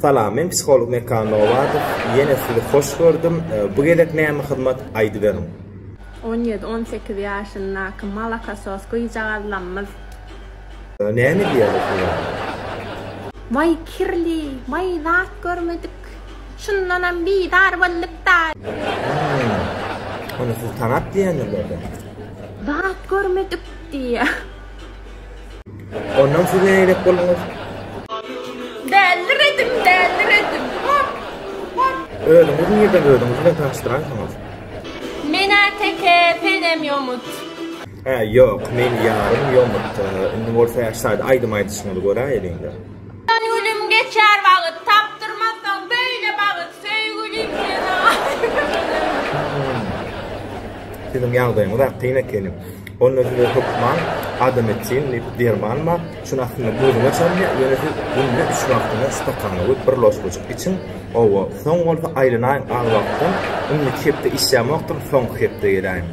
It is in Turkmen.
Salam, men psiholog Mekan Nobadow. Ýene sizi hoş gördüm. Bu gezek näme hyzmat aýdyberiň. On ýedi, 18 ýaşyndaky malakasos gyzjagazlamyz. Näme diýýär bu size? Waý kirli, waý zat görmedik. Şundanam bizar bolduk-da. Hmm. Ony siz tanap diýendirler-dä. Zat görmedik diýýär. Ondan siz nägilek bolduňyz? Däliredim, däliredim. Hop, hop. Özüňiz nirden özüňiz bilen tanyşdyraýsaňyz. Men-ä teke, senem ýomut. Hä, ýok, men ýarym ýomut. Indi bolsa şaýda aýdym aýdyşyňyzy göräýeliň-dä. Gülüm geçer wagyt, tapdyrmasaň beýle bagyt, söýgülim sen Siziň ýagdaýyňyz-a kyn ekeni. Onda size hökman Adametsin diýip derman bar. Şuny aslynda gözüňe çalynýar, ýöne siz günde üç wagtyna stakana guýup bir ložkajyk içiň. Hawa, soň bolsa aýlanaýyň az wagtdan. Indiki hepde işlämokdyryn, soňky hepde geläýiň.